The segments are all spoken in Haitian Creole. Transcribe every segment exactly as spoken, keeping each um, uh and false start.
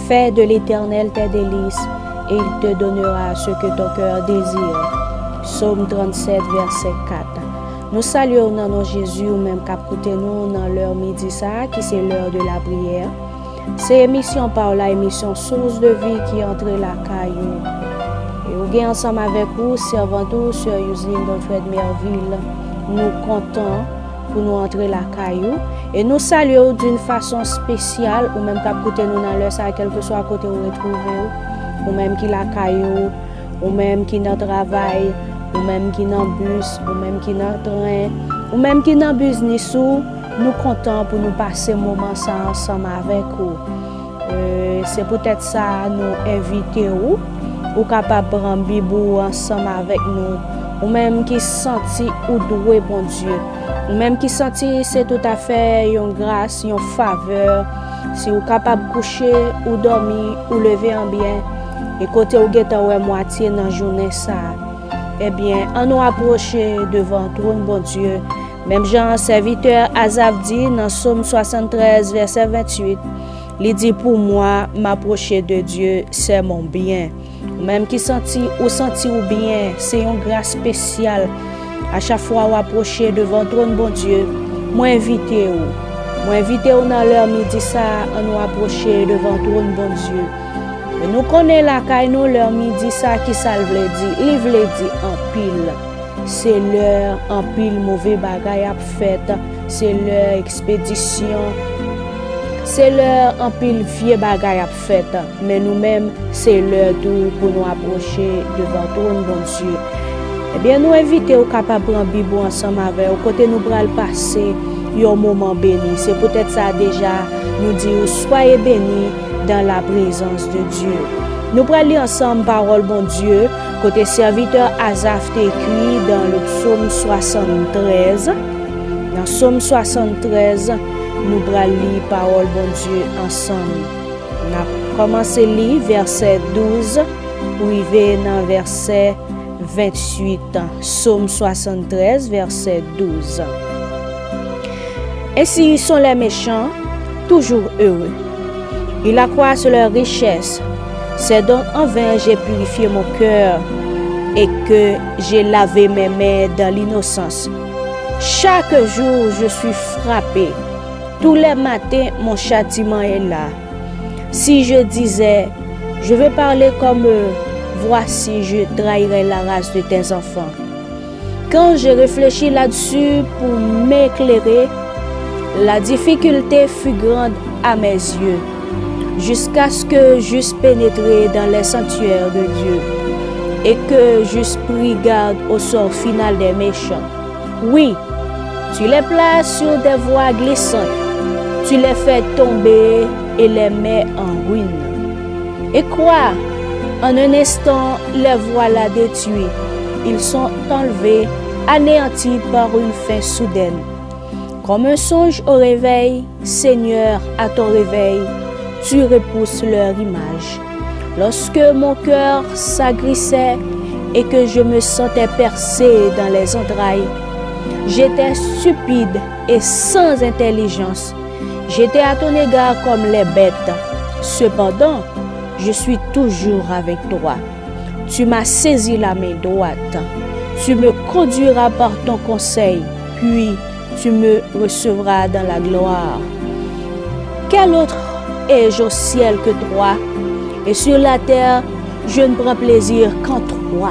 Fais de l'Éternel tes délices, et il te donnera ce que ton cœur désire. Sòm trannsenk, vèsè kat. Nou salye w nan non Jezi, ou menm k ap koute nou nan lè midi sa a, ki se lè de la priyè. Se emisyon pa w la, emisyon Source de Vie ki antre lakay ou. E ou gen ansanm avèk ou, sèvant ou, sè Yuzlin Godfred Merville. Nou kontan pou nou antre lakay ou. E nou salye w d'une façon spéciale, ou menm k ap koute nou nan lè sa a, kèlkeswa kote ou retwouve w, ou menm ki lakay ou, ou menm ki nan travay, ou menm ki nan bis, ou menm ki nan tren, ou menm ki nan biznis ou, nou kontan pou nou pase moman sa a ansanm avèk ou. E, se poutèt sa nou envite ou, ou kapab pran Bib ou ansanm avèk nou, ou menm ki santi ou dwe Bondye, ou menm ki santi se toutafè yon gras, yon favè, si ou kapab kouche, ou dòmi, ou leve an byen, e kote ou gentan wè mwatye nan jounen sa a, ebyen, ann nou apwoche devan twòn Bondye, menm jan sèvitè Azaf di nan Sòm swasanntrèz, vèsè venntuit, li di, Pour moi, m'approcher de Dieu, c'est mon bien. Ou menm ki santi, ou santi ou byen, se yon gras espesyal. A chak fwa w apwoche devan twòn Bondye, mwen envite w. Mwen envite w nan lè midi sa a, ann nou apwoche devan twòn Bondye. E nou konnen lakay nou lè midi sa a, kisa l vle di? Li vle di anpil. Se lè anpil move bagay ap fèt, se lè ekspedisyon, se lè anpil vye bagay ap fèt. Men nou menm, se lè tou pou nou apwoche devan twòn Bondye. Ebyen, nou envite w kapab pran Bib ou ansanm avè w, kote nou pral pase yon moman beni. Se poutèt sa deja, nou di w, Soyez bénis dans la présence de Dieu. Nou pral li ansanm pawòl Bondye, kote sèvitè Azaf te ekri dan le psaume soixante-treize. Nan Sòm swasanntrèz, nou pral li pawòl Bondye ansanm. N ap kòmanse li vèsè douz pou rive nan vèsè venntuit. Sòm swasanntrèz, vèsè douz. Ainsi sont les méchants, toujours heureux. Ils accroissent leur richesse. C'est donc en vain j'ai purifié mon cœur et que j'ai lavé mes mains dans l'innocence. Chaque jour je suis frappé. Tous les matins mon châtiment est là. Si je disais, je vais parler comme eux, voici, je trahirais la race de tes enfants. Quand j'ai réfléchi là-dessus pour m'éclairer, la difficulté fut grande à mes yeux, jusqu'à ce que j'eusse pénétré dans les sanctuaires de Dieu et que j'eusse pris garde au sort final des méchants. Oui, tu les places sur des voies glissantes, tu les fais tomber et les mets en ruine. Et quoi, en un instant, les voilà détruits, ils sont enlevés, anéantis par une faim soudaine. Comme un songe au réveil, Seigneur, à ton réveil, tu repousses leur image. Lorsque mon cœur s'aigrissait et que je me sentais percé dans les entrailles, j'étais stupide et sans intelligence. J'étais à ton égard comme les bêtes. Cependant, je suis toujours avec toi. Tu m'as saisi la main droite. Tu me conduiras par ton conseil, puis tu me recevras dans la gloire. Quel autre ai-je au ciel que toi? Et sur la terre, je ne prends plaisir qu'en toi.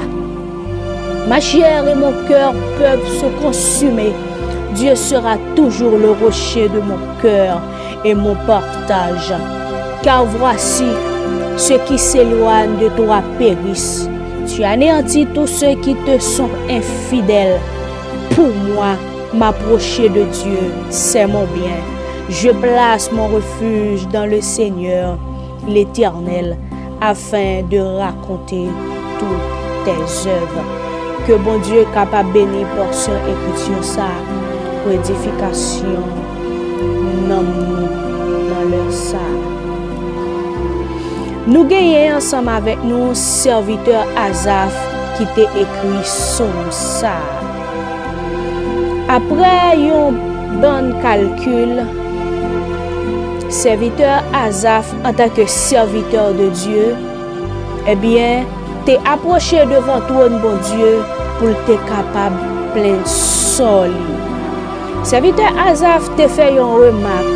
Ma chair et mon cœur peuvent se consumer. Dieu sera toujours le rocher de mon cœur et mon partage. Car voici, ceux qui s'éloignent de toi périssent. Tu anéantis tous ceux qui te sont infidèles. Pour moi, m'approcher de Dieu, c'est mon bien. Je place mon refuge dans le Seigneur, l'Éternel, afin de raconter toutes tes œuvres. Ke Bondye kapab beni pòsyon ekriti sa a pou edifikasyon nanm nou nan lè sa a. Nou genyen ansanm avèk nou sèvitè Azaf ki te ekri sòm sa a. Apre yon bann kalkil, Sèvitè Azaf, antanke sèvitè de Dye, ebyen, te apwoche devan twòn Bondye pou l te kapab plenn sò li. Sèvitè Azaf te fè yon remak.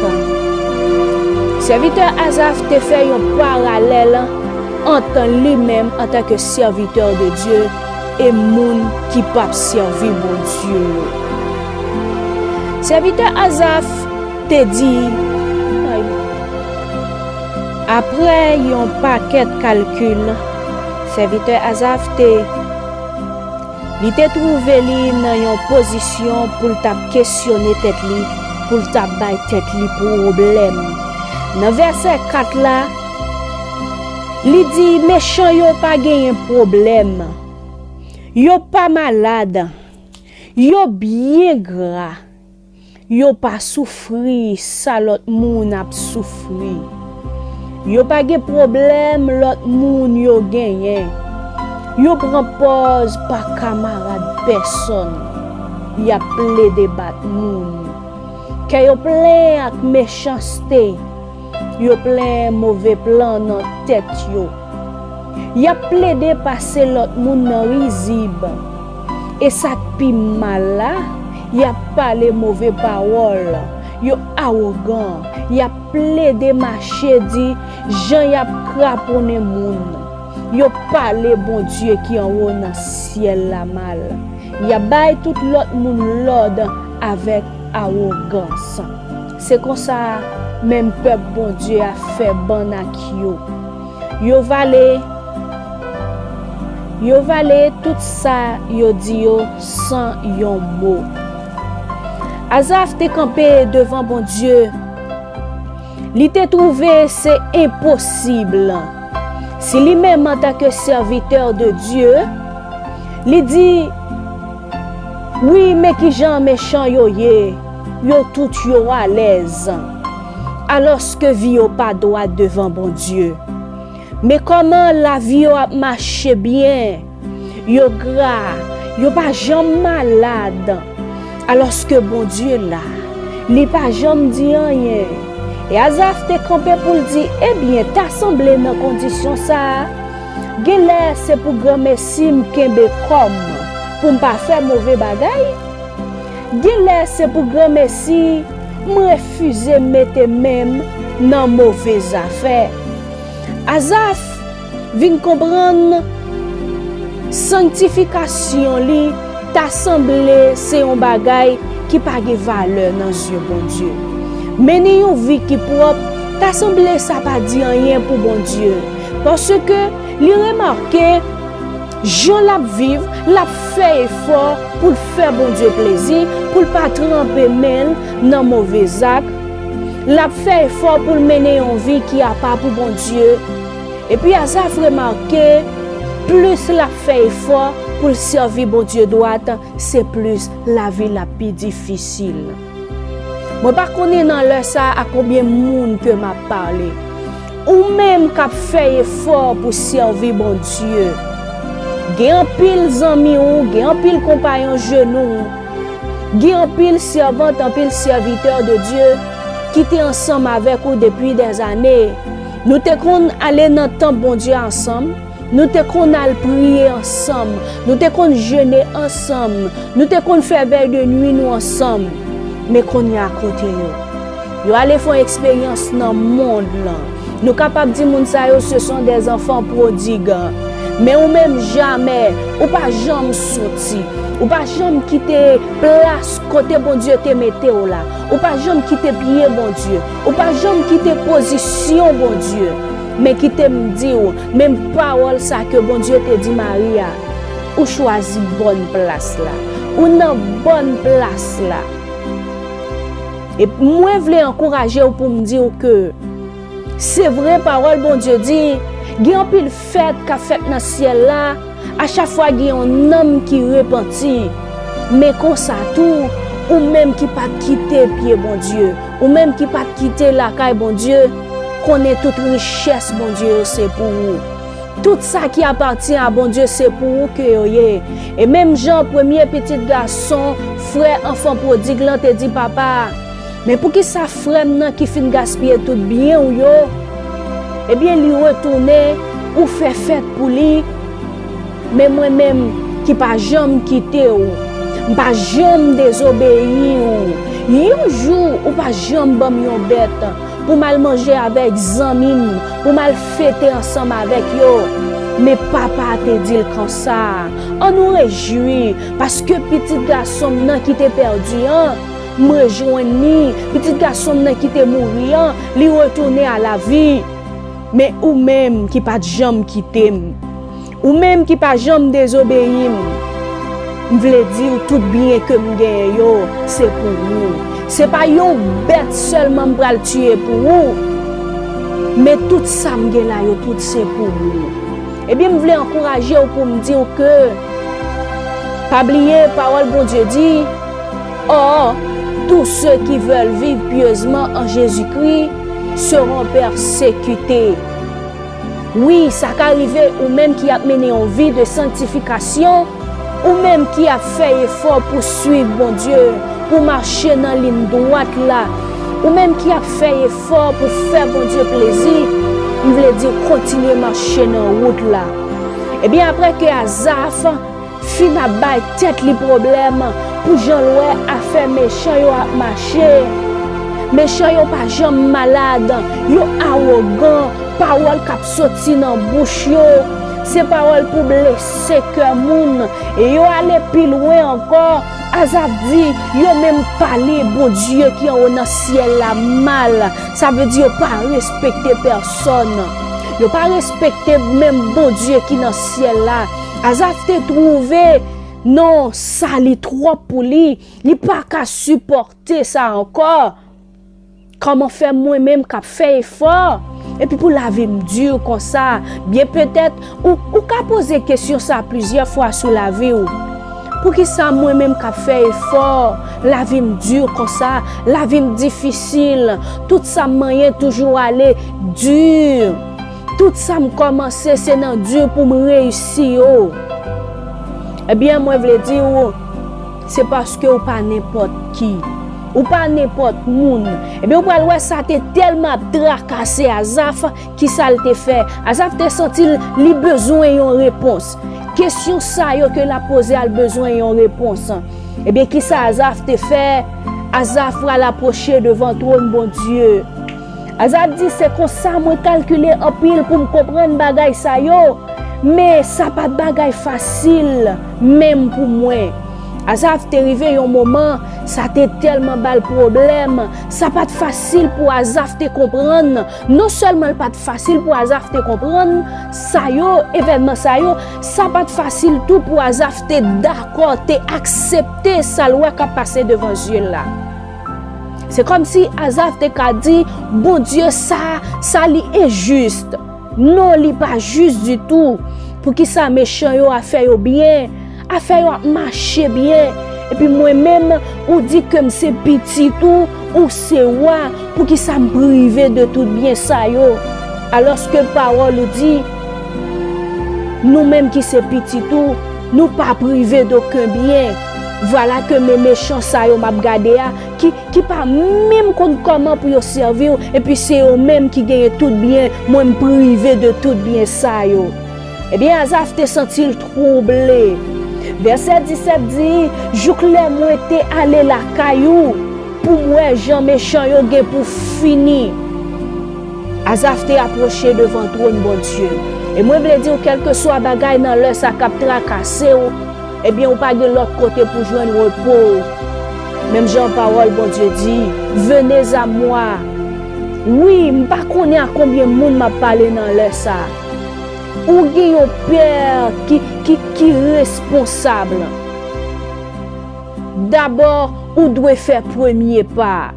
Sèvitè Azaf te fè yon paralèl ant li menm antanke sèvitè de Dye e moun ki p ap sèvi Bondye yo. Sèvitè Azaf te di, apre yon pakèt kalkil, sèvitè Azaf te, li te twouve li nan yon pozisyon pou l t ap kesyone tèt li, pou l t ap bay tèt li pwoblèm. Nan vèsè kat la, li di, mechan yo pa genyen pwoblèm. Yo pa malad. Yo byen gra. Yo pa soufri sa lòt moun ap soufri. Yo pa gen pwoblèm lòt moun yo genyen. Yo pran pòz pa kamarad pèsonn. Y ap plede bat moun. Kè yo plen ak mechanste. Yo plen move plan nan tèt yo. Y ap plede pase lòt moun nan rizib. E sa k pi mal la, y ap pale move pawòl. Yo awogan. Y ap plede mache di jan y ap kraponnen moun. Yo pale Bondye ki anwo nan syèl la mal. Y ap bay tout lòt moun lòd avèk awogans. Se konsa menm pèp Bondye a fè bann ak yo. Yo vale, yo vale tout sa yo di yo san yon mo. Azaf te kanpe devan Bondye. Li te twouve se enposib. Si li menm antanke sèvitè de Dye, li di, wi, men kijan mechan yo ye, yo tout yo alèz, alòske vi yo pa dwat devan Bondye. Men kòman lavi yo ap mache byen, yo gra, yo pa janm malad, alòske Bondye la, li pa janm di anyen. E Azaf te kanpe pou l di, ebyen, ta sanble nan kondisyon sa a, genlè se pou granmesi m kenbe kò m pou m pa fè move bagay? Genlè se pou granmesi m refize mete men m nan move zafè? Azaf vin konprann sanktifikasyon li ta sanble se yon bagay ki pa gen valè nan zye Bondye. Mennen yon vi ki pwòp ta sanble sa pa di anyen pou Bondye, paske li remake jan l ap viv, l ap fè efò pou l fè Bondye plezi, pou l pa tranpe men l nan move zak. L ap fè efò pou l mennen yon vi ki apa pou Bondye. Epi Azaf remake, plis l ap fè efò pou l sèvi Bondye dwat, se plis lavi l ap pi difisil. Mwen pa konnen nan lè sa a konbyen moun ke m ap pale. Ou menm k ap fè efò pou sèvi Bondye. Gen anpil zanmi w, gen anpil konpayon jenou w, gen anpil sèvant, anpil sèvitè de Dye ki te ansanm avèk ou depi dèzane. Nou te konn ale nan tanp Bondye ansanm, nou te konn al priye ansanm, nou te konn jene ansanm, nou te konn fè vèy de nwi nou ansanm. Men kounye a kote yo? Yo ale fè yon eksperyans nan mond lan. Nou kapab di moun sa yo se sont des enfants prodigue. Men ou menm jamè, ou pa janm soti. Ou pa janm kite plas kote Bondye te mete w la. Ou pa janm kite pye Bondye. Ou pa janm kite pozisyon Bondye. Men kite m di w, menm pawòl sa ke Bondye te di Mari a, ou chwazi bòn plas la. Ou nan bòn plas la. E mwen vle ankouraje w pou m di w ke se vre pawòl Bondye di, gen anpil fèt k ap fèt nan syèl la, a chak fwa gen yon nanm ki repanti. Men konsa tou, ou menm ki pa t kite pye Bondye, ou menm ki pa t kite lakay Bondye, konnen tout richès Bondye yo se pou ou. Tout sa ki apatyen a Bondye se pou ou ke yo ye. E menm jan premye pitit gason frè anfan pwodig lan te di papa a, Men poukisa frè m nan ki fin gaspiye tout byen w yo, ebyen, li retounen, ou fè fèt pou li, men mwen menm ki pa janm kite w, m pa janm dezobeyi w. Yon jou, ou pa janm ban m yon bèt pou m al manje avèk zanmi m, pou m al fete ansanm avèk yo. Men papa a te di l konsa, ann nou rejwi, paske pitit gason m nan ki te pèdi an, m rejwenn li, pitit gason m nan ki te mouri an, li retounen a lavi. Men ou menm ki pa t janm kite m, ou menm ki pa janm dezobeyi m, m vle di w tout byen ke m genyen yo, se pou ou. Se pa yon bèt sèlman m pral tiye pou ou, men tout sa m gen la yo tout se pou ou. Ebyen, m vle ankouraje w pou m di w ke, pa bliye, pawòl Bondye di, Or, tous ceux qui veulent vivre pieusement en Jésus-Christ seront persécutés. Wi, sa ka rive ou menm ki ap mennen yon vi de sanktifikasyon, ou menm ki ap fè efò pou swiv Bondye, pou mache nan liy dwat la, ou menm ki ap fè efò pou fè Bondye plezi, m vle di w kontinye mache nan wout la. Ebyen, apre ke Azaf fin ap bay tèt li pwoblèm pou jan l wè afè mechan yo ap mache. Mechan yo pa janm malad, yo awogan, pawòl k ap soti nan bouch yo, se pawòl pou blese kè moun. E yo ale pi lwen ankò, Azaf di, yo menm pale Bondye ki anwo nan syèl la mal. Sa vle di yo pa respekte pèsòn. Yo pa respekte menm Bondye ki nan syèl la. Azaf te twouve, non, sa li twòp pou li. Li pa ka sipòte sa ankò. Kòman fè mwen menm k ap fè efò, epi pou lavi m di konsa? Byen petèt, ou, ou ka poze kesyon sa plizyè fwa sou lavi w. Poukisa mwen menm k ap fè efò, lavi m di konsa, lavi m difisil, tout sa m manyen toujou ale di? Tout sa m kòmanse, se nan di pou m reyisi yo. Ebyen, mwen vle di w, se paske w pa nenpòt ki. Ou pa nenpòt moun. Ebyen, ou pral wè sa te tèlman ap trakase Azaf, ki sa l te fè? Azaf te santi l, li bezwen yon repons. Kesyon sa yo ke l ap poze a, l bezwen yon repons. Ebyen, ki sa Azaf te fè? Azaf pral apwoche devan twòn Bondye. Azaf di, se konsa mwen kalkile anpil pou m konprann bagay sa yo, men sa pa t bagay fasil, menm pou mwen. Azaf te rive yon moman, sa te tèlman ba l pwoblèm, sa pa t fasil pou Azaf te konprann. Non sèlman l pa t fasil pou Azaf te konprann sa yo, evènman sa yo, sa pa t fasil tou pou Azaf te dakò, te aksepte sa l wè k ap pase devan zye l la. Se kòmsi Azaf te ka di, Bondye sa, sa li enjis. Non, li pa jis ditou. Poukisa mechan yo afè yo byen, afè yo ap mache byen, epi mwen menm, ou di ke m se pitit ou, ou se wa, poukisa m prive de tout byen sa yo? Alòske pawòl ou di, nou menm ki se pitit ou, nou pa prive dokenn byen. Vwala ke men mechan sa yo m ap gade a, ki, ki pa menm konn kòman pou yo sèvi w, epi se yo menm ki genyen tout byen, mwen m prive de tout byen sa yo. Ebyen, Azaf te santi l twouble. Vèsè disèt di, jouk lè mwen te ale lakay ou, pou m wè jan mechan yo gen pou fini. Azaf te apwoche devan twòn Bondye. E mwen vle di w, kèlkeswa bagay nan lè sa k ap trakase w, ebyen, ou pa gen lòt kote pou jwenn repo w. Menm jan pawòl Bondye di, venez à moi. Wi, m pa konnen a konbyen moun m ap pale nan lè sa. Ou gen yon pè ki, ki, ki responsab. Dabò, ou dwe fè premye pa a.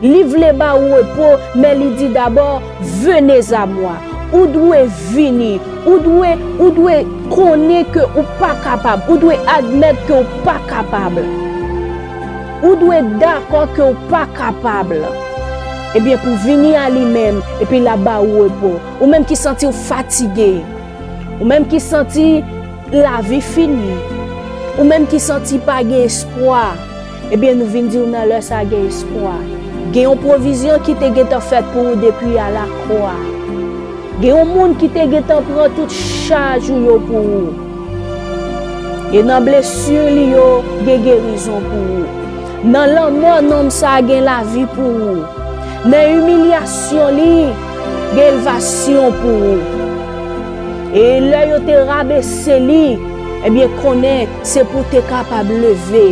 Li vle ba ou repo, men li di dabò, venez à moi. Ou dwe vini. Ou dwe, ou dwe konnen ke ou pa kapab. Ou dwe admèt ke ou pa kapab. Ou dwe dakò ke ou pa kapab. Ebyen, pou vini a li menm, epi l ap ba ou repo. Ou menm ki santi w fatige. Ou menm ki santi lavi fini. Ou menm ki santi pa gen espwa. Ebyen, nou vin di w nan lè sa gen espwa. Gen yon pwovizyon ki te gentan fèt pou ou depi a lakwa. Gen yon moun ki te gentan pran tout chaj ou yo pou ou. E nan blesi li yo, gen gerizon pou ou. Nan lanmò nonm sa a, gen lavi pou ou. Nan imilyasyon li, gen elevasyon pou ou. E lè yo te rabese li, ebyen, konnen se pou w te kapab leve.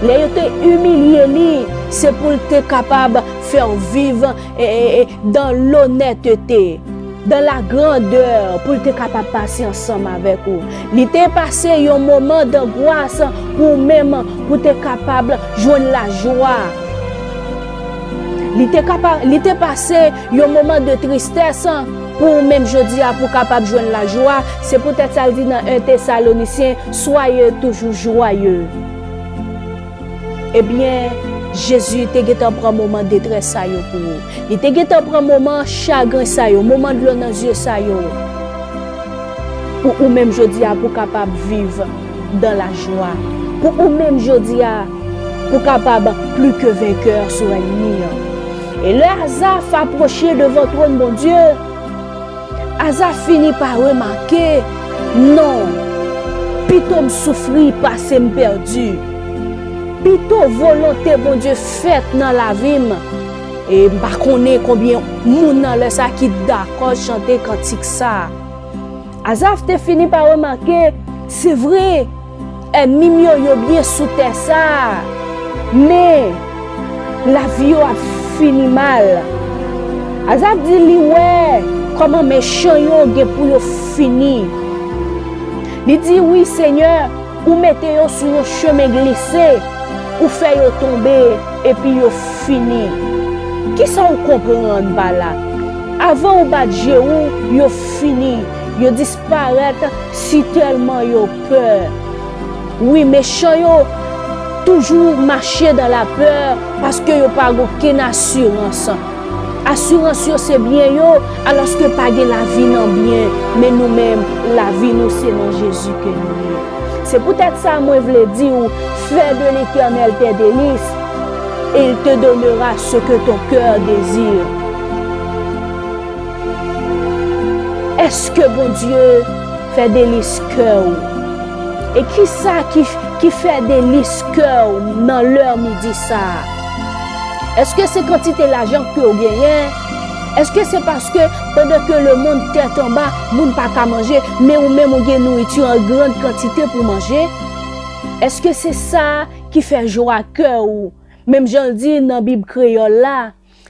Lè yo te imilye li, se pou l te kapab fè w viv, e, e, e, dans l'honnêteté, dans la grandeur, pou l te kapab pase ansanm avèk ou. Li te pase yon moman dangwas pou w menm, pou w te kapab jwenn lajwa. Li te kapa-, li te pase yon moman de tristès pou ou menm jodi a pou w kapab jwenn lajwa. Se poutèt sa l di nan en Tesalonisyen, soyez toujours joyeux. Ebyen, Jezi te gentan pran moman detrès sa yo pou ou. Li te gentan pran moman chagren sa yo, moman dlo nan zye sa yo. Pou ou menm jodi a, pou w kapab viv dans la joie. Pou ou menm jodi a, pou w kapab plus que vainqueur sou ènmi an. E lè Azaf apwoche devan twòn Bondye, Azaf fini pa remake, non, pito m soufri pase m pèdi. Pito volonte Bondye fèt nan lavi m. E m pa konnen konbyen moun nan lè sa ki dakò chante kantik sa. Azaf te fini pa remake, se vre, ènmi m yo, yo byen sou tè sa a, men lavi yo ap fini mal. Azaf di li wè kòman mechan yo gen pou yo fini. Li di, wi, Senyè, ou mete yo sou yon chemen glise, ou fè yo tonbe, epi yo fini. Kisa w konprann pa la? Avan w bat je w, yo fini, yo disparèt, sitèlman yo pè. Wi, mechan yo toujou mache dans la peur, paske yo pa gen okenn asirans. Asirans yo se byen yo, alòske pa gen lavi nan byen, men nou menm, lavi nou se nan Jezi ke nou ye. Se poutèt sa mwen vle di w, fais de l'Éternel tes délices, et il te donnera ce que ton cœur désire. Èske Bondye fè delis kè w? E kisa ki, ki fè delis kè w nan lè midi sa a? Èske se kantite lajan ke w genyen? Èske se paske pandan ke lemonn tèt anba, moun pa ka manje, men ou menm ou gen nouriti an grann kantite pou manje? Èske se sa ki fè jwa kè w? Menm jan l di nan Bib kreyòl la,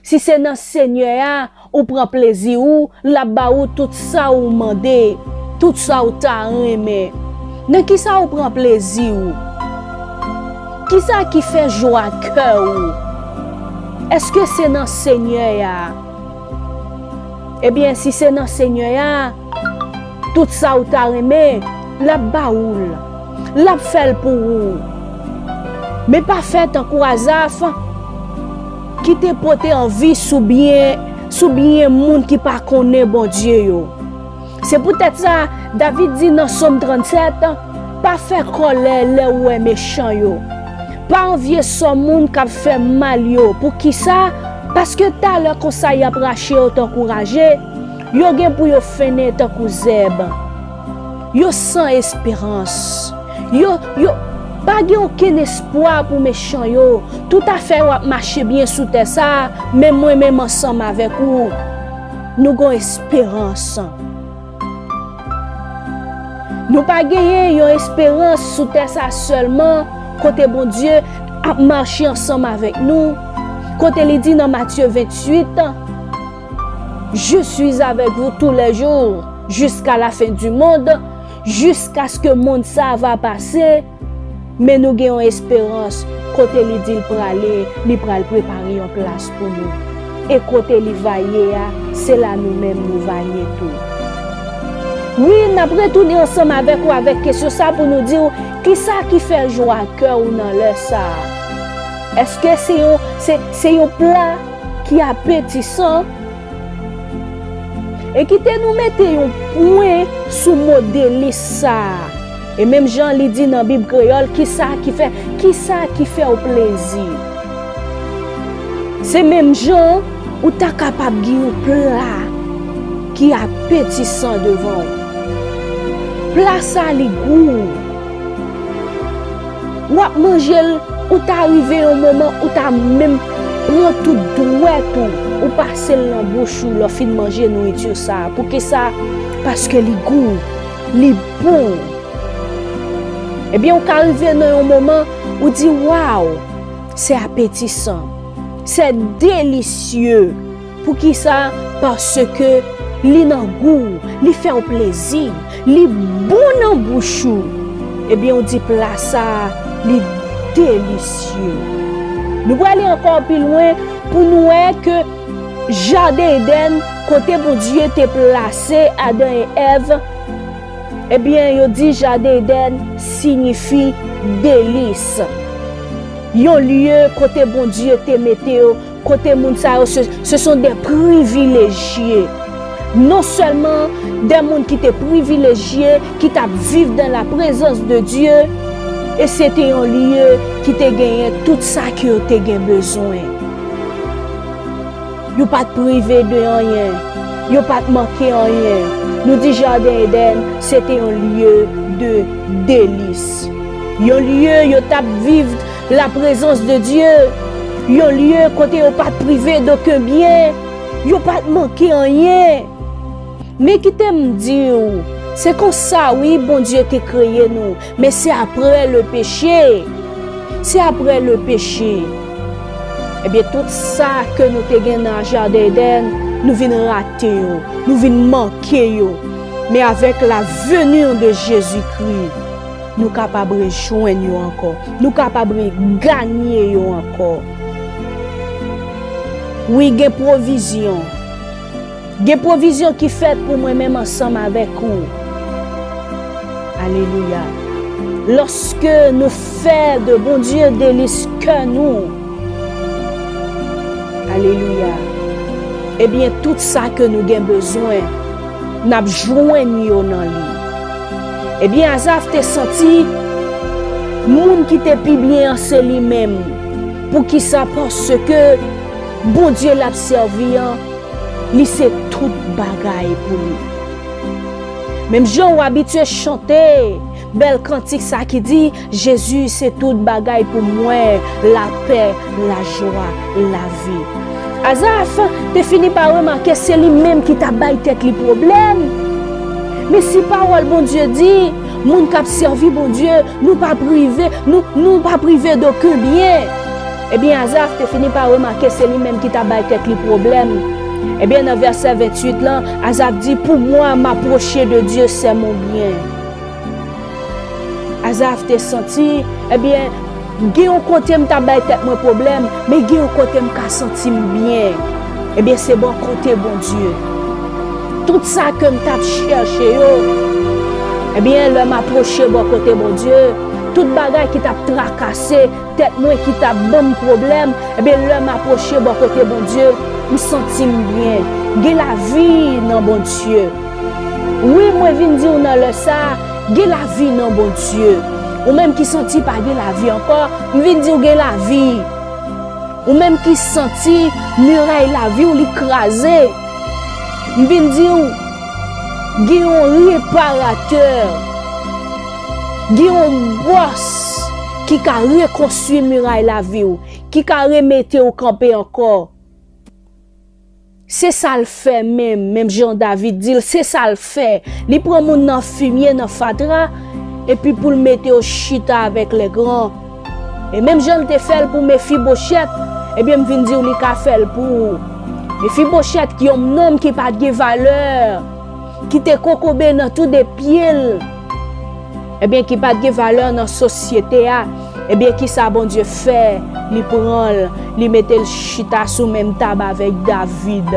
si se nan Senyè a ou pran plezi w, l ap ba ou tout sa ou mande, tout sa ou ta renmen. Nan kisa ou pran plezi w? Kisa ki fè jwa kè w? Èske se nan Senyè a? Ebyen, si se nan Senyè a, tout sa ou ta renmen, l ap ba ou l. L ap fè l pou ou. Men pa fè tankou Azaf, ki te pote anvi sou byen, sou byen moun ki pa konnen Bondye yo. Se poutèt sa, David di nan Sòm trannsèt, pa fè kòlè lè w wè mechan yo. Pa anvye sò moun k ap fè mal yo. Poukisa? Paske talè konsa y ap rache yo tankou raje. Yo gen pou yo fennen tankou zèb. Yo san esperans. Yo, yo pa gen okenn espwa pou mechan yo. Tout afè yo ap mache byen sou tè sa a, men mwen menm ansanm avèk ou, nou gon esperans. Nou pa genyen yon esperans sou tè sa sèlman, kote Bondye ap mache ansanm avèk nou, kote li di nan Matye venntuit, Je suis avec vous tous les jours, jusqu'à la fin du monde, jiskaske mond sa a va pase, men nou gen yon esperans kote li di l prale, li pral prepare yon plas pou nou. E kote li va ye a, se la nou menm nou va ye tou. Wi, n ap retounen ansanm avèk ou avèk kesyon sa pou nou di w, kisa ki fè jwa kè w nan lè sa a? Èske se yon, se, se yon pla ki apetisan? E kite nou mete yon pwen sou mo delis sa a. E menm jan li di nan Bib kreyòl, kisa ki fè, kisa ki fè w plezi? Se menm jan ou ta kapab gen yon pla ki apetisan devan w. Pla sa li gou. W ap manje l, ou ta rive yon moman ou ta menm pran tout dwèt ou, ou pase l nan bouch ou lè w fin manje nouriti sa a. Poukisa? Paske li gou, li bon. Ebyen, ou ka rive nan yon moman ou di, waw, c'est appétissant, c'est délicieux. Poukisa? Paske li nan gou, li fè w plezi, li bon nan bouch ou. Ebyen, ou di pla sa a, li delisye. Nou prale ankò pi lwen pou nou wè ke jaden Edenn, kote Bondye te plase Adan e Èv, ebyen, yo di jaden Edenn siyifi delis. Yon lye kote Bondye te mete yo, kote moun sa yo, ce, ce sont des privilégiés. Non sèlman de moun ki te privilejye, ki t ap viv dans la présence de Dieu, e se te yon lye ki te genyen tout sa ke yo te gen bezwen. Yo pa t prive de anyen. Yo pa t manke anyen. Nou di jaden Edenn, se te yon lye de delis. Yon lye yo t ap viv la prezans de Dye. Yon lye kote yo pa t prive doken byen. Yo pa t manke anyen. Men kite m di w, se konsa wi Bondye te kreye nou, men se apre le peche. Se apre le peche. Ebyen, tout sa ke nou te gen nan jaden Edenn, nou vin rate yo, nou vin manke yo. Men avèk la venue de Jésus-Christ, nou kapab rejwenn yo ankò, nou kapab reganye yo ankò. Wi, gen pwovizyon. Gen pwovizyon ki fèt pou mwen menm ansanm avèk ou. Alelouya. Lòske nou fè de Bondye delis kè nou, alelouya, ebyen, tout sa ke nou gen bezwen, n ap jwenn yo nan li. Ebyen, Azaf te santi moun ki te pi byen an se li menm. Poukisa? Paske Bondye l ap sèvi an, li se tout bagay pou li. Menm jan w abitye chante bèl kantik sa ki di, Jezi se tout bagay pou mwen, lapè, lajwa, lavi. Azaf te fini pa remake se li menm ki t ap bay tèt li pwoblèm. Men si pawòl Bondye di, moun k ap sèvi Bondye, nou pa prive, nou, nou pa prive doken byen. Ebyen, Azaf te fini pa remake se li menm ki t ap bay tèt li pwoblèm. Ebyen, nan vèsè venntuit lan, Azaf di, pour moi, m'approcher de Dieu, c'est mon bien. Azaf te santi, ebyen, gen yon kote m t ap bay tèt mwen pwoblèm, men gen yon kote m ka santi m byen. Ebyen, se bò kote Bondye. Tout sa ke m t ap chèche yo, ebyen, lè m apwoche bò kote Bondye, tout bagay ki t ap trakase tèt mwen, ki t ap ban m pwoblèm, ebyen, lè m apwoche bò kote Bondye, m santi m byen. Gen lavi nan Bondye. Wi, mwen vin di w nan lè sa a, gen lavi nan Bondye. Ou menm ki santi pa gen lavi ankò, m vin di w gen lavi. Ou menm ki santi miray lavi w li kraze, m vin di w, gen yon reparatè, gen yon bòs ki ka rekonstwi miray lavi w, ki ka remete w kanpe ankò. Se sa l fè menm, menm jan David di l, se sa l fè. Li pran moun nan fimye, nan fatra, epi pou l mete yo chita avèk lègran. E menm jan l te fè l pou Mefibochèt, ebyen, m vin di w li ka fè l pou ou. Mefibochèt, ki yon nonm ki pa t gen valè, ki te kokobe nan tou de pye l, ebyen, ki pa t gen valè nan sosyete a, ebyen, kisa Bondye fè? Li pran l, li mete l chita sou menm tab avèk David.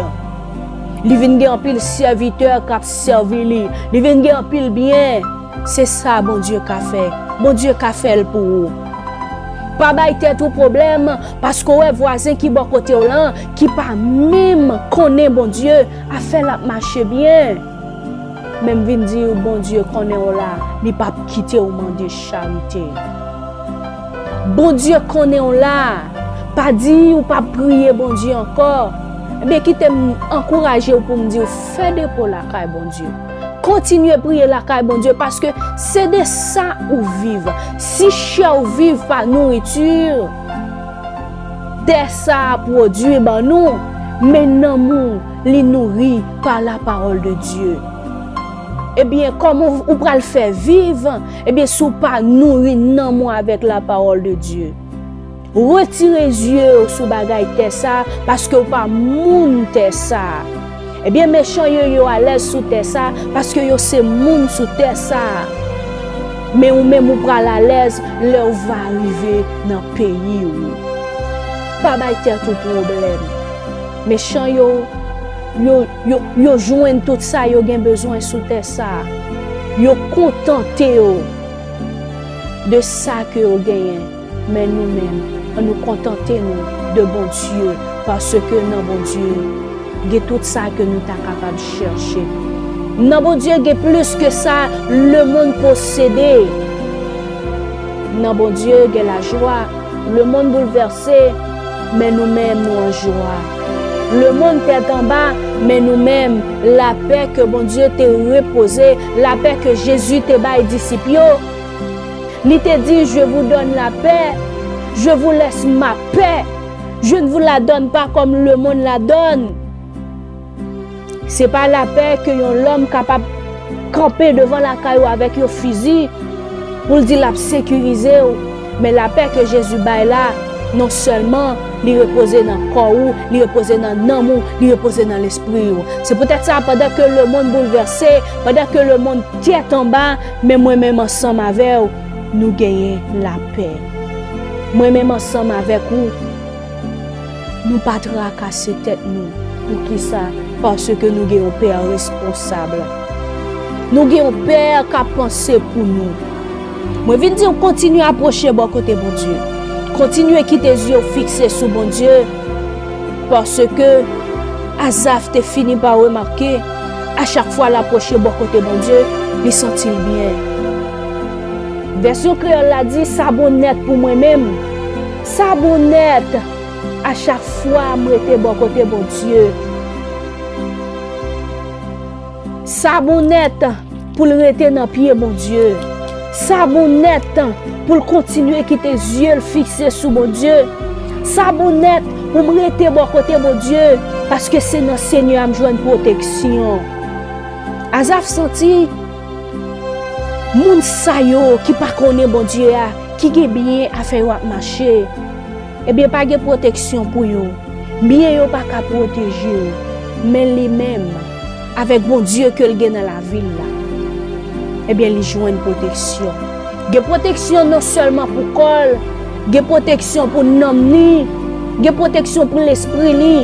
Li vin gen anpil sèvitè k ap sèvi li. Li vin gen anpil byen. Se sa Bondye ka fè. Bondye ka fè l pou ou. Pa bay tèt ou pwoblèm, paske w wè vwazen ki bò kote w lan, ki pa menm konnen Bondye, afè l ap mache byen. Men m vin di w, Bondye konnen w la, li p ap kite w mande charite. Bondye konnen w la, Pa di ou p ap priye Bondye ankò. Ebyen, kite m ankouraje w pou m di w, fè depo lakay Bondye. Kontinye priye lakay Bondye, paske se de sa ou viv. Si chè w viv pa nouriti, tè sa a pwodui ban nou, men nanm ou, li nouri pa la parole de Dieu. Ebyen, kòman ou, ou pral fè viv, ebyen, si w pa nouri nanm ou avèk la parole de Dieu? Retire zye w sou bagay tè sa a, paske w pa moun tè sa a. Ebyen, mechan yo, yo alèz sou tè sa a, paske yo se moun sou tè sa a. Men ou menm, ou pral alèz lè w va rive nan peyi w. Pa bay tèt ou pwoblèm. Mechan yo, yo, yo, yo jwenn tout sa yo gen bezwen sou tè sa a. Yo kontante yo de sa ke yo genyen. Men nou menm, ann nou kontante nou de Bondye, paske nan Bondye, gen tout sa ke nou ta kapab chèche. Nan Bondye, gen plis ke sa lemonn posede. Nan Bondye, gen lajwa. Lemonn boulvèse, men nou menm, nou an jwa. Lemonn tèt anba, men nou menm, lapè ke Bondye te repoze, lapè ke Jezi te bay disip yo. Li te di, je vous donne la paix, je vous laisse ma paix, je ne vous la donne pas comme le monde la donne. Se pa lapè ke yon lòm kapab kanpe devan lakay ou avèk yon fizi pou l di l ap sekirize w, men lapè ke Jezi bay la, non sèlman li repoze nan kò ou, li repoze nan nanm ou, li repoze nan lespri ou. Se poutèt sa, pandan ke lemonn boulvèse, pandan ke lemonn tèt anba, men mwen menm ansanm avè w, nou genyen lapè. Mwen menm ansanm avèk ou, nou pa trakase tèt nou. Poukisa? Paske nou gen yon Pè responsab. Nou gen yon Pè k ap panse pou nou. Mwen vin di w, kontinye apwoche bò kote Bondye. Kontinye kite zye w fikse sou Bondye. Paske Azaf te fini pa remake, a chak fwa l apwoche bò kote Bondye, li santi l byen. Vèsyon kreyòl la di, sa bon nèt pou mwen menm. Sa bon nèt a chak fwa m rete bò kote Bondye. Sa bon nèt pou l rete nan pye Bondye. Sa bon nèt pou l kontinye kite zye l fikse sou Bondye. Sa bon nèt pou m rete bò kote Bondye, paske se nan Senyè a m jwenn pwoteksyon. Azaf santi moun sa yo ki pa konnen Bondye a, ki gen byen afè yo ap mache. Ebyen, pa gen pwoteksyon pou yo. Byen yo pa ka pwoteje yo. Men li menm, avèk Bondye ke l gen nan lavi l la, ebyen, li jwenn pwoteksyon. Gen pwoteksyon non sèlman pou kò l, gen pwoteksyon pou nanm li, gen pwoteksyon pou lespri li.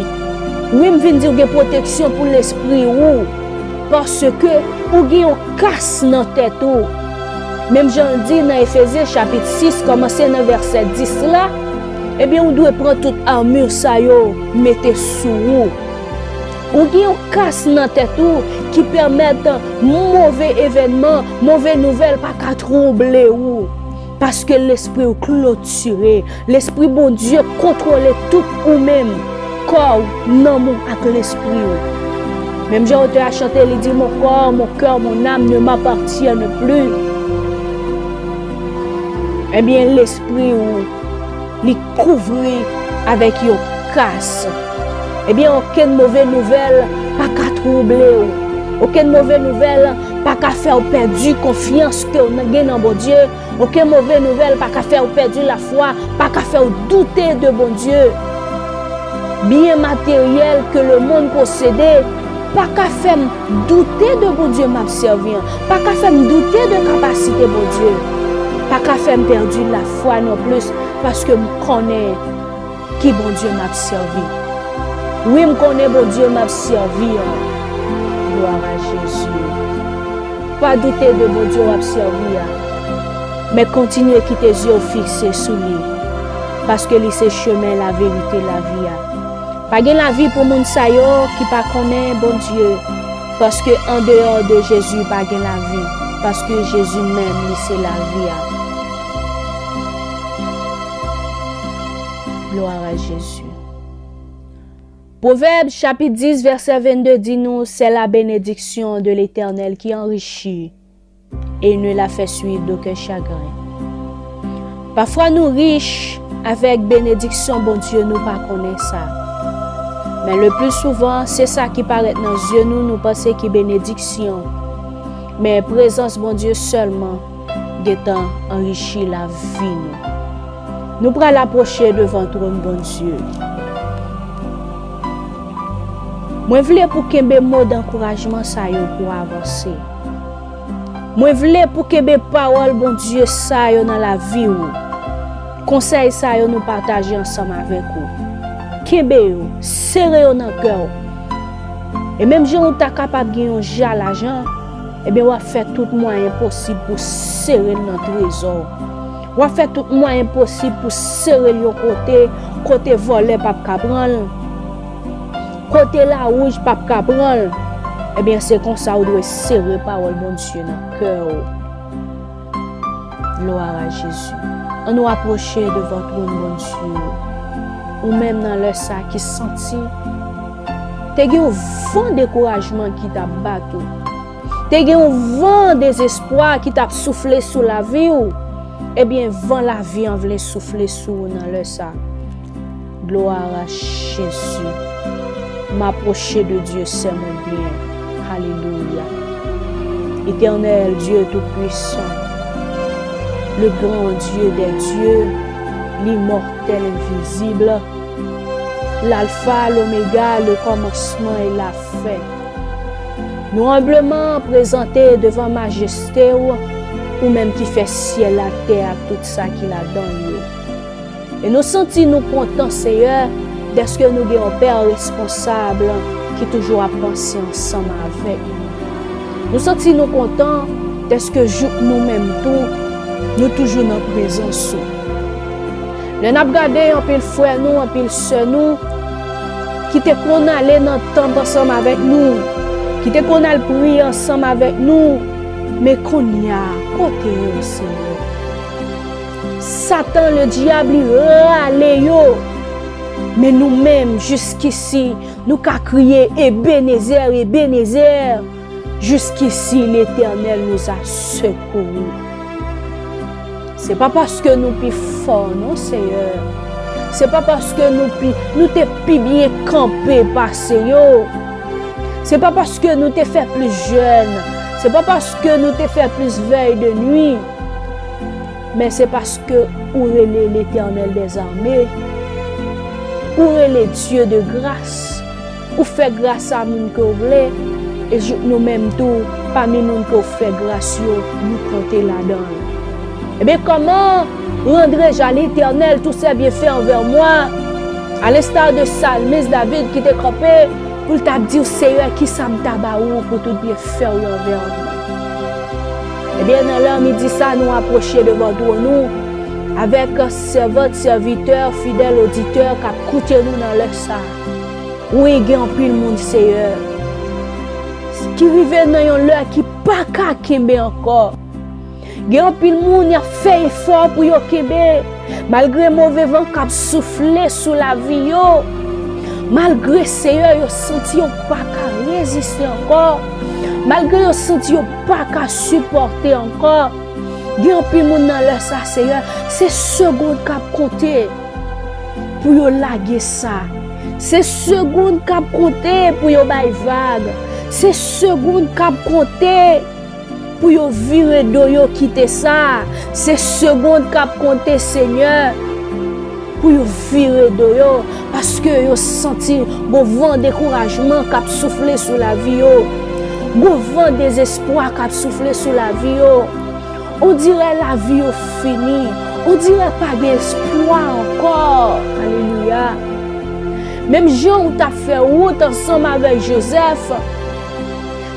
Wi, m vin di w gen pwoteksyon pou lespri ou. Paske ou gen yon kas nan tèt ou. Menm jan l di nan Efezyen chapit sis, kòmanse nan vèsè dis la, ebyen, ou dwe pran tout ami sa yo, mete sou ou. Ou gen yon kas nan tèt ou ki pèmèt move evènman, move nouvèl pa ka twouble ou. Paske lespri w klotire. Lespri Bondye kontwole tout ou menm, kò w, nanm ou ak lespri w. Menm jan otè a chante, li di, mon corps, mon cœur, mon âme ne m'appartiennent plus. Ebyen, lespri w, li kouvri avèk yon kas. Ebyen, okenn move nouvèl pa ka twouble w. Okenn move nouvèl pa ka fè w pèdi konfyans ke w gen nan Bondye. Okenn move nouvèl pa ka fè w pèdi lafwa, pa ka fè w doute de Bondye. Byen materyèl ke lemonn posede pa ka fè m doute de Bondye m ap sèvi an, pa ka fè m doute de kapasite Bondye, pa ka fè m pèdi lafwa non plis, paske m konnen ki Bondye m ap sèvi. Wi, m konnen Bondye m ap sèvi an. Glwa a Jezi. Pa doute de Bondye w ap sèvi a, men kontinye kite zye w fikse sou li, paske li se chemen, laverite, lavi a. Pa gen lavi pou moun sa yo ki pa konnen Bondye, paske andeyò de Jezi pa gen lavi, paske Jezi menm li se lavi a. Glwa a Jezi. Pwovèb chapit dis vèsè vennde di nou, c'est la bénédiction de l'Éternel qui enrichit et il ne la fait suivre d'aucun chagrin. Pafwa nou rich avèk benediksyon Bondye, nou pa konnen sa. Men le pli souvan, se sa ki parèt nan zye nou, nou panse ki benediksyon. Men prezans Bondye sèlman gentan anrichi lavi nou. Nou pral apwoche devan twòn Bondye. Mwen vle pou kenbe mo dankourajman sa yo pou avanse. Mwen vle pou kenbe pawòl Bondye sa yo nan lavi w. Konsèy sa yo nou pataje ansanm avèk ou. Kenbe yo, sere yo nan kè w. E menm jan ou ta kapab gen yon ja lajan, ebyen w ap fè tout mwayen posib pou sere l nan trezò w. W ap fè tout mwayen posib pou sere l yon kote, kote vòlè p ap ka pran l, kote lawouj p ap ka pran l. Ebyen, se konsa ou dwe sere pawòl Bondye nan kè w. Glwa a Jezi. Ann nou apwoche devan twòn Bondye. Ou menm nan lè sa ki santi te gen yon van dekourajman ki t ap bat ou. Te gen yon van dezespwa ki t ap soufle sou lavi w. Ebyen, van lavi an vle soufle sou ou nan lè sa. Glwa a Jezi. M apwoche de Dye, sè mwen byen. Alelouya. Etènèl Dye Toupwisan, le gran Dye dè Dye, limòtèl envizib, Lalfa, Lomega, le kòmansman e lafen. Nou enbleman prezante devan majeste w, ou menm ki fè syèl, latè ak tout sa ki ladan l yo. E nou santi nou kontan, Seyè, dèske nou gen yon Pè responsab ki toujou ap panse ansanm avèk nou. Nou santi nou kontan dèske jouk nou menm tou, nou toujou nan prezans ou. Lè n ap gade anpil frè nou, anpil sè nou, ki te konn ale nan tanp ansanm avèk nou, ki te konn al priye ansanm avèk nou, men kounye a, kote yo, Seyè? Satan, ledyab, li rale yo. Men nou menm, jiskisi, nou ka kriye, Ebenezè, Ebenezè. Jusqu'ici, l'Éternel nous a secourus. Se pa paske nou pi fò, non, Seyè. Se pa paske nou pi, nou te pi byen kanpe pase yo. Se pa paske nou te fè plis jèn. Se pa paske nou te fè plis vèy de nwi. Men se paske ou rele Letènèl dèzame. Ou rele Dye de gras. Ou fè gras a moun ke w vle, e jouk nou menm tou, pami moun ke w fè gras yo, nou konte ladan l. Ebyen, comment rendre à l'Éternel tous ses bienfaits envers moi? À l'instar de salmis David ki te kanpe pou l t ap di w, Seyè, kisa m ta ba ou pou tout byenfè w yo anvè mwen? Ebyen, nan lè midi sa, nou apwoche devan twòn ou avèk sèvant, sèvitè, fidèl oditè k ap koute nou nan lè sa. Wi, gen anpil moun, Seyè, ki rive nan yon lè ki pa ka kenbe ankò. Gen anpil moun, y ap fè efò pou yo kenbe, malgre move van k ap soufle sou lavi yo. Malgre, Seyè, yo santi yo pa ka reziste ankò. Malgre yo santi yo pa ka sipòte ankò. Gen anpil moun nan lè sa, Seyè, se segonn k ap konte pou yo lage sa. Se segonn k ap konte pou yo bay vag. Se segonn k ap konte pou yo vire do yo kite sa. Se segonn k ap konte, Senyè, pou yo vire do yo, paske yo santi gon van dekourajman k ap soufle sou lavi yo. Gon van dezespwa k ap soufle sou lavi yo. On dirè lavi yo fini. On dirè pa gen espwa ankò. Alelouya. Menm jan ou t ap fè wout ansanm avèk Jozèf,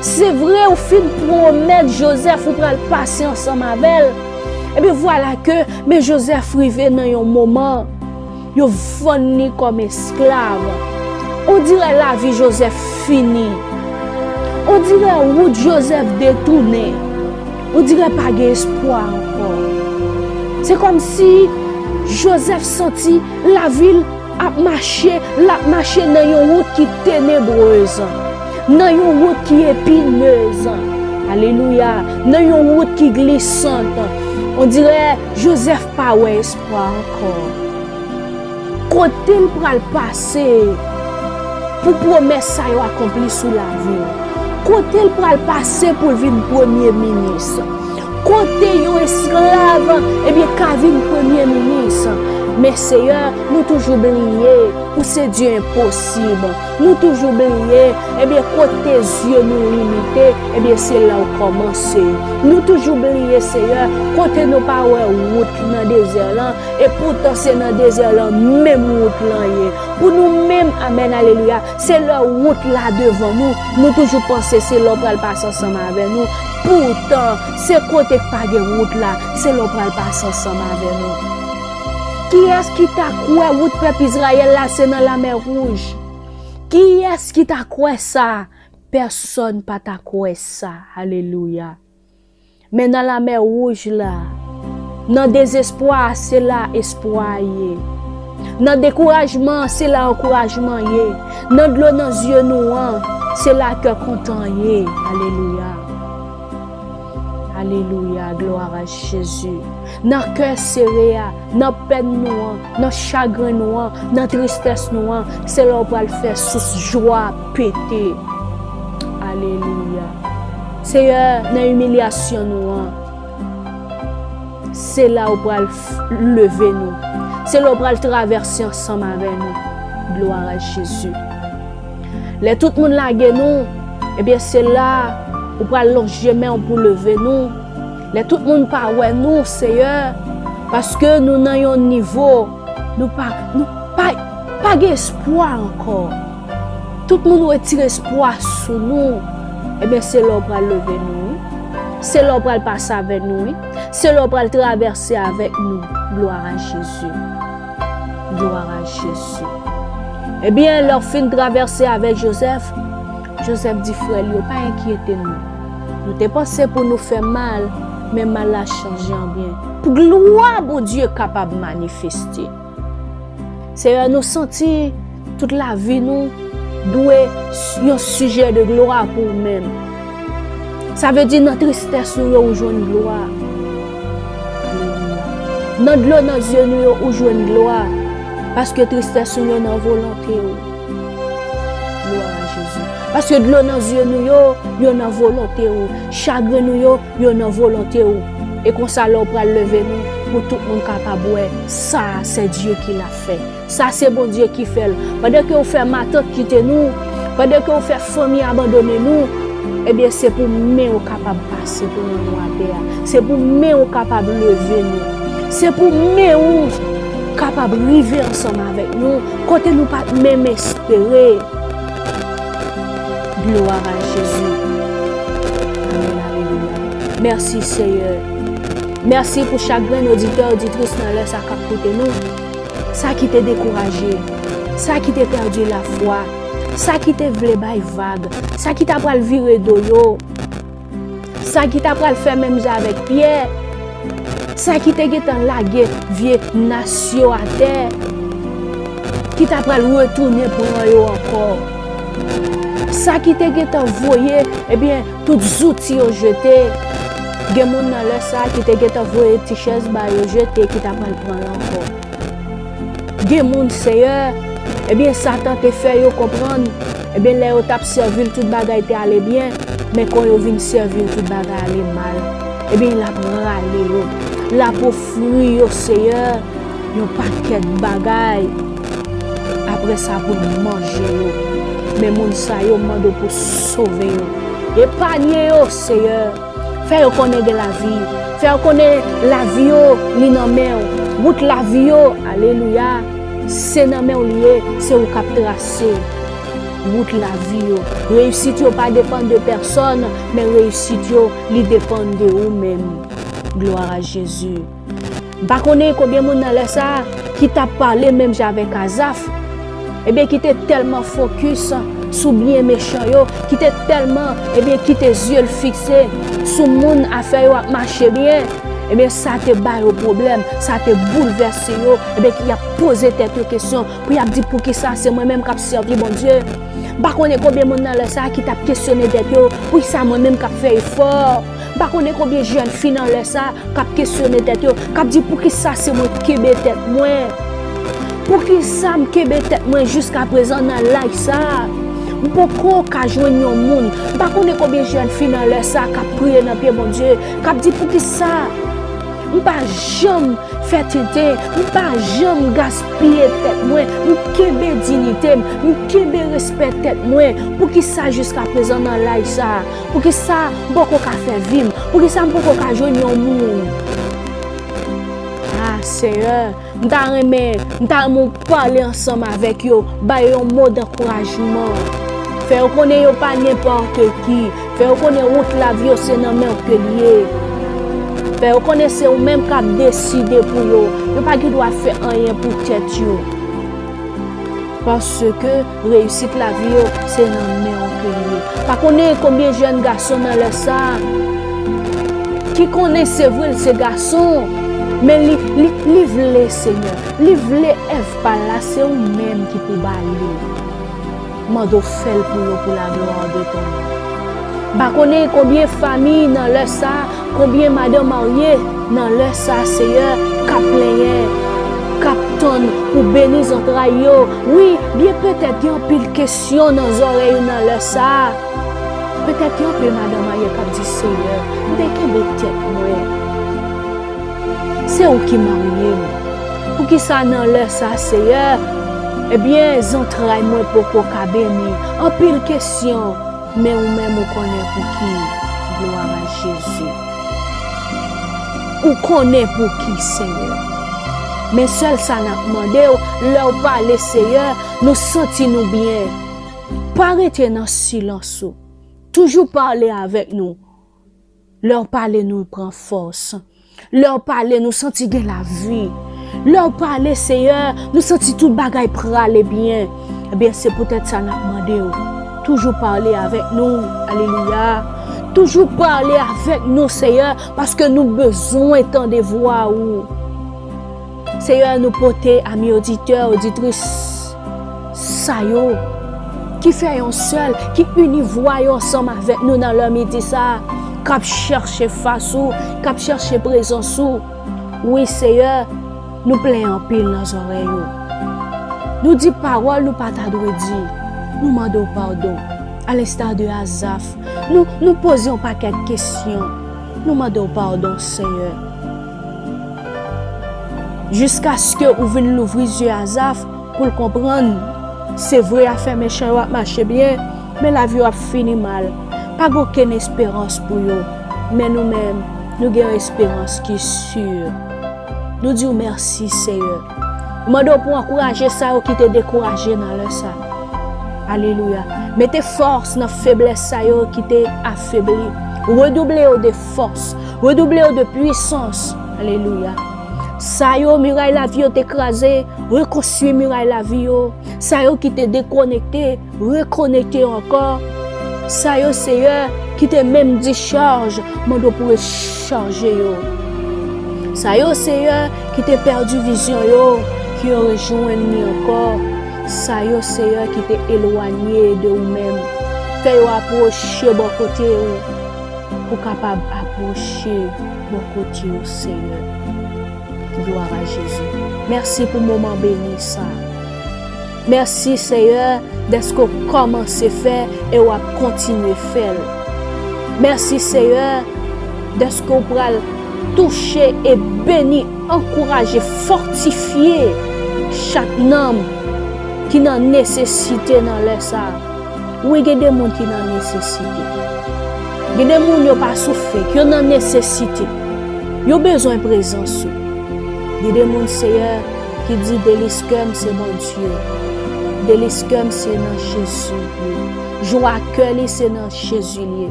se vre ou fin pwomèt Jozèf ou pral pase ansanm avè l. Ebyen, vwala ke, men Jozèf rive nan yon moman, yo vann li kòm esklav. On dirè lavi Jozèf fini. On dirè wout Jozèf detounen. On dirè pa gen espwa ankò. Se kòmsi Jozèf santi lavi l ap mache, l ap mache nan yon wout ki tenebrez, nan yon wout ki epinez. Alelouya! Nan yon wout ki glisant. Ondirè Jozèf pa wè espwa ankò. Kote l pral pase pou pwomès sa yo akonpli sou lavi l? Kote l pral pase pou l vin premye minis? Kote yon esklav, ebyen, ka vin premye minis? Men Seyè, nou toujou bliye ou se Dye enposib. Nou toujou bliye, ebyen, kote zye nou limite, ebyen, se la w kòmanse. Nou toujou bliye, Seyè, kote nou pa wè wout nan dezè lan, e poutan se nan dezè lan menm wout lan ye. Pou nou menm, amèn, alelouya, se lè wout la devan nou, nou toujou panse se lè w pral pase ansanm avè nou. Poutan, se kote k pa gen wout la, se lè w pral pase ansanm avè nou. Kiyès ki ta kwè wout pèp Izrayèl la se nan Lamè Wouj? Kiyès ki ta kwè sa? Pèsonn pa ta kwè sa. Alelouya. Men nan Lamè Wouj la, nan dezespwa, se la espwa ye. Nan dekourajman, se la ankourajman ye. Nan dlo nan zye nou an, se la kè kontan ye. Alelouya. Alelouya, glwa a Jezi. Nan kè sere a, nan pèn nou an, nan chagren nou an, nan tristès nou an, se la w pral fè sous jwa pete. Alelouya. Seyè, nan imilyasyon nou an, se la w pral f-, leve nou. Se la w pral travèse ansanm avè nou. Glwa a Jezi. Lè tout moun lage nou, ebyen, se la ou pral lonje men w pou leve nou. Lè tout moun pa wè nou, Seyè, paske nou nan yon nivo, nou pa, nou pa, pa gen espwa ankò. Tout moun retire espwa sou nou. Ebyen, se la w pral leve nou, wi. Se la w pral pase avè nou, wi. Se la w pral travèse avèk nou. Glwa a Jezi. Glwa a Jezi. Ebyen, lè w fin travèse avèk Jozèf, Jozèf di frè l yo, pa enkyete nou. Nou te panse pou nou fè mal, men mal la chanje an byen. Pou glwa Bondye kapab manifeste. Seyè, nou santi tout lavi nou dwe s-, yon sijè de glwa pou ou menm. Sa vle di nan tristès nou yo ou jwenn glwa. Alelouya. Nan dlo nan zye nou yo ou jwenn glwa. Paske tristès nou yo nan volonte ou. Glwa a Jezi. Paske dlo nan zye nou yo, yo nan volonte ou. Chagren nou yo, yo nan volonte ou. E konsa lè w pral leve nou, pou tout moun kapab wè, sa a, c'est Dieu qui l'a fait. Sa se Bondye ki fè l. Pandan ke w fè matant kite nou, pandan ke w fè fanmi abandone nou, ebyen, se pou men w kapab pase pou nou atè a. Se pou men w kapab leve nou. Se pou men w kapab rive ansanm avèk nou, kote nou pa t menm espere. Glwa a Jezi. Amèn, alelouya. Mèsi, Seyè. Mèsi pou chak grenn oditè, oditris nan lè sa k ap koute nou. Sa ki te dekouraje, sa ki te pèdi lafwa, sa ki te vle bay vag, sa ki ta pral vire do yo, sa ki ta pral fè menm jan avèk Pyè, sa ki te gentan lage vye nas yo atè, ki ta pral retounen pran yo ankò. Sa ki te gentan voye, ebyen, tout zouti yo jete. Gen moun nan lè sa a ki te gentan voye ti chèz ba yo jete, ki ta pral pran l ankò. Gen moun, Seyè, ebyen, Satan te fè yo konprann, ebyen, lè yo t ap sèvi l, tout bagay te ale byen, men kon yo vin sèvi l, tout bagay ale mal. Ebyen, l ap rale yo. L ap ofri yo, Seyè, yon pakèt bagay. Apre sa, pou l manje yo. Men moun sa yo, m mande w pou w sove yo. Epanye yo, Seyè. Fè yo konnen gen lavi. Fè yo konnen lavi yo, li nan men w. Wout lavi yo, alelouya, se nan men w li ye, se ou k ap trase wout lavi yo. Reyisit yo pa depann de pèsòn, men reyisit yo, li depann de ou menm. Glwa a Jezi. M pa konnen konbyen moun nan lè sa a ki t ap pale menm jan avèk Azaf, ebyen, ki te tèlman fokis sou byen mechan yo, ki te tèlman, ebyen, kite zye l fikse sou moun afè yo ap mache byen, Ebyen, sa te ba yo pwoblèm, sa te boulvèse yo. Ebyen, y ap poze tèt yo kesyon, pou y ap di, "Poukisa se mwen menm k ap sèvi Bondye?" M pa konnen konbyen moun nan lè sa a ki t ap kesyone tèt yo, "Poukisa mwen menm k ap fè efò?" M pa konnen konbyen jèn fi nan lè sa a k ap kesyone tèt yo, k ap di, "Poukisa se mwen k kenbe tèt mwen? Poukisa m kenbe tèt mwen jiskaprezan nan laj sa a? M poko ka jwenn yon moun." M pa konnen konbyen jèn fi nan lè sa a k ap priye nan pye Bondye, k ap di, "Poukisa m pa janm fè tenten, m pa janm gaspiye tèt mwen, m kenbe diyite m, m kenbe respè tèt mwen? Poukisa jiskaprezan nan laj sa a? Poukisa m poko ka fè vi m? Poukisa m poko ka jwenn yon moun?" A, Seyè, m ta renmen, m ta renmen w pale ansanm avèk yo, ba yo yon mo dankourajman. Fè yo konnen yo pa nenpòt ki. Fè yo konnen wout lavi yo se nan men w ke l ye. Fè yo konnen se ou menm k ap deside pou yo. Yo pa gen dwa fè anyen pou tèt yo. Paske reyisit lavi yo se nan men w ke l ye. Pa konnen konbyen jèn gason nan lè sa a ki konnen se vre l se gason, men li, li, li vle, Senyè. Li vle èv pa l la, se ou menm ki pou ba li l. Mande w fè l pou yo, pou la glwa de ton non. M pa konnen konbyen fanmi nan lè sa a, konbyen madanm marye nan lè sa a, Seyè, k ap plenyen, k ap tann pou beni zantray yo. Wi, byen petèt gen anpil kesyon nan zòrèy yo nan lè sa a. Petèt gen anpil madanm marye k ap di, "Seyè, m te kenbe tèt mwen. Se ou ki marye m. Poukisa nan lè sa a, Seyè, ebyen, zantray mwen poko ka beni?" Anpil kesyon, men ou menm ou konnen pou ki. Glwa a Jezi. Ou konnen pou ki, Seyè. Men sèl sa n ap mande w, lè w pale, Seyè, nou santi nou byen. Pa rete nan silans ou. Toujou pale avèk nou. Lè w pale, nou pran fòs. Lè w pale, nou santi gen lavi. Lè w pale, Seyè, nou santi tout bagay prale byen. Ebyen, se poutèt sa n ap mande w. Toujou pale avèk nou. Alelouya. Toujou pale avèk nou, Seyè, paske nou bezwen tande vwa ou. Seyè, nou pote ami oditè, oditris sa yo ki fè yon sèl, ki ini vwa yo ansanm avèk nou nan lè midi sa a, k ap chèche fas ou, k ap chèche prezans ou. Wi, Seyè, nou plenyen anpil nan zòrèy ou. Nou di pawòl nou pa ta dwe di. Nou mande w padon. Alesta de Azaf, nou, nou poze yon pakèt kesyon. Nou mande w padon, Seyè. Jiskaske ou vin louvri zye Azaf pou l konprann, se vre, afè mechan yo ap mache byen, men lavi yo ap fini mal. Pa gen okenn esperans pou yo. Men nou menm, nou gen yon esperans ki si. Nou di w mèsi, Seyè. Nou mande w pou w ankouraje sa yo ki te dekouraje nan lè sa a. Alelouya. Mete fòs nan feblès sa yo ki te afebli. Redouble yo de fòs. Redouble yo de pwisans. Alelouya. Sa yo, miray lavi yo te kraze, rekonstwi miray lavi yo. Sa yo ki te dekonekte, rekonekte yo ankò. Sa yo, Seyè, ki te menm dichaj, mande w pou rechaje yo. Sa yo, Seyè, ki te pèdi vizyon yo, ki yo rejwenn li ankò. Sa yo, Seyè, ki te elwanye de ou menm, fè yo apwoche bò kote ou, pou kapab apwoche bò kote ou, Seyè. Glwa a Jezi. Mèsi pou moman beni sa a. Mèsi, Seyè, dèske w kòmanse fè e w ap kontinye fè l. Mèsi, Seyè, dèske w pral touche e beni, ankouraje, fòtifye chak nanm ki nan nesesite nan lè sa a. Wi, gen de moun ki nan nesesite. Gen de moun yo pa sou fek, yo nan nesesite. Yo bezwen prezans ou. Gen de moun, Seyè, ki di, "Delis kè m se Bondye. Delis kè m se nan Jezi li. Jwa kè li se nan Jezi li ye."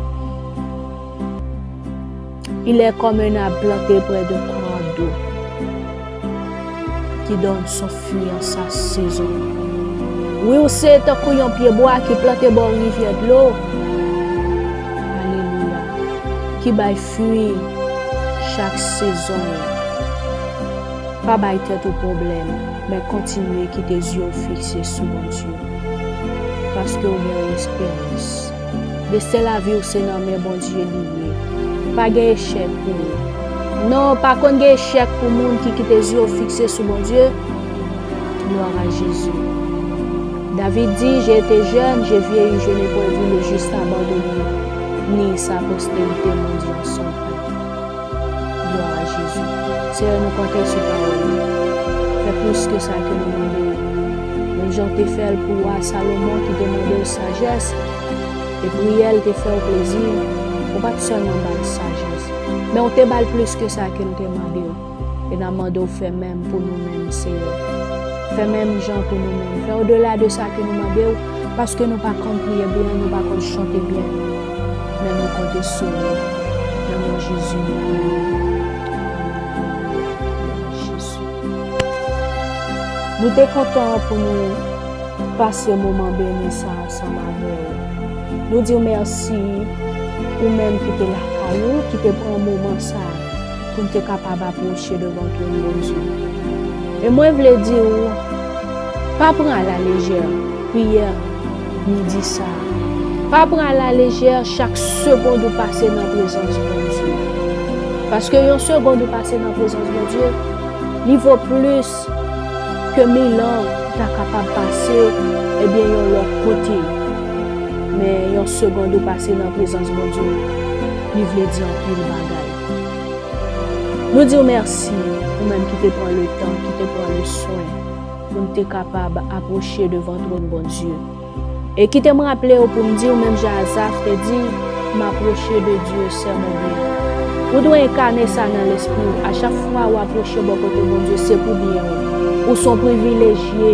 Il est comme un arbre planté près de cours d'eau qui donne son fruit en sa saison. Wi, ou se tankou yon pyebwa ki plante bò rivyè dlo. Alelouya. Ki bay fwi chak sezon yo. Pa bay tèt ou pwoblèm, men kontinye kite zye w fikse sou Bondye. Paske w gen yon esperans. Desten lavi w se nan men Bondye li ye. Pa gen echèk pou ou. Non, pa konn gen echèk pou moun ki kite zye w fikse sou Bondye. Gloire à Jésus. David dit, j'ai été jeune, j'ai vieilli, je n'ai point vu le juste abandonné, ni sa postérité maudit en son pain. Gloire à Jésus. Seyè, nou konte sou pawòl ou. Fè plis ke sa ke nou mande w. Menm jan w te fè l pou wa Salomon ki te mande w sajès, e priyè l te fè w plezi, ou pa t sèlman ba l sajès, men w te ba l plis ke sa ke l te mande w. E n ap mande w fè menm pou nou menm, Seyè. Fè menm jan pou nou menm. Fè odela de sa ke nou mande w, paske nou pa konn priye byen, nou pa konn chante byen. Men nou konte sou ou. Nan non Jezi, nou priye. Jezi. Nou te kontan pou nou pase moman beni sa a ansanm avè w. Nou di w mèsi, ou menm ki te lakay ou, ki te pran moman sa a pou n te kapab apwoche devan twòn Bondye. E mwen vle di w, pa pran alalejè priyè midi sa a. Pa pran alalejè chak segonn ou pase nan prezans Bondye. Paske yon segonn ou pase nan prezans Bondye, li vo plis ke mil an ou ta kapab pase, ebyen, yon lòt kote. Men yon segonn ou pase nan prezans Bondye, li vle di anpil bagay. Nou di w mèsi, ou menm ki te pran letan, ki te pran leswen pou n te kapab apwoche devan twòn Bondye. E kite m raple w pou m di w, menm jan Azaf te di, m apwoche de Dye, sè mon byen. Ou dwe enkane sa nan lespri w. A chak fwa w apwoche bò kote Bondye, se pou byen w. Ou se yon privilejye.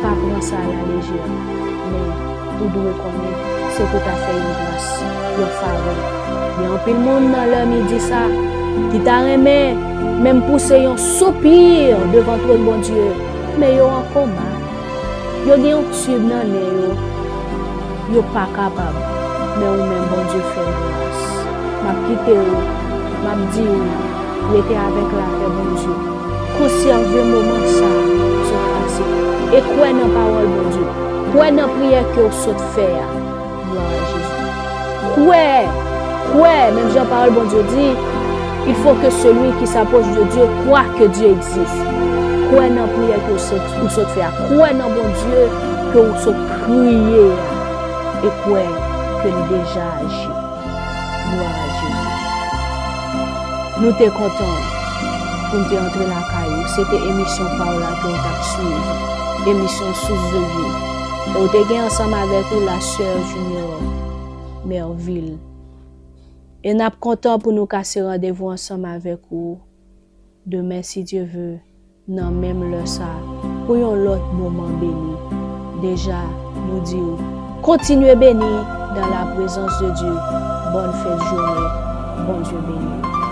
Pa pran sa alalejè. Men, ou dwe konnen, se pou ta fè yon gras, yon favè. Gen anpil moun nan lè midi sa, ki ta renmen menm pouse yon soupi devan twòn Bondye, men yo an koma. Yo gen yon tib nan nen yo. Yo pa kapab. Men ou menm, Bondye fè w gras. M ap kite w, m ap di w, rete avèk lapè Bondye. Konsève moman sa a sot pase. E kwè nan pawòl Bondye. Kwè nan priyè ke w sot fè a. Gloire à Jésus. Kwè, kwè, menm jan pawòl Bondye di, il faut que celui qui s'approche de Dieu croit que Dieu existe. Kwè nan priyè ke w sot, ou sot fè a. Kwè nan Bondye ke w sot priye a. E kwè ke li deja aji. Gloire à Jésus. Nou te kontan pou n te antre lakay ou. Se te emisyon pa w la ke w t ap swiv. Emisyon Source de Vie. E w te gen ansanm avèk ou la sè Junior Merville. E n ap kontan pou nou kase randevou ansanm avèk ou demen, si Dye ve, nan menm lè sa, pou yon lòt moman beni. Deja, nou di w, kontinye beni dans la présence de Dieu. Bonne fin de journée. Bondye beni w.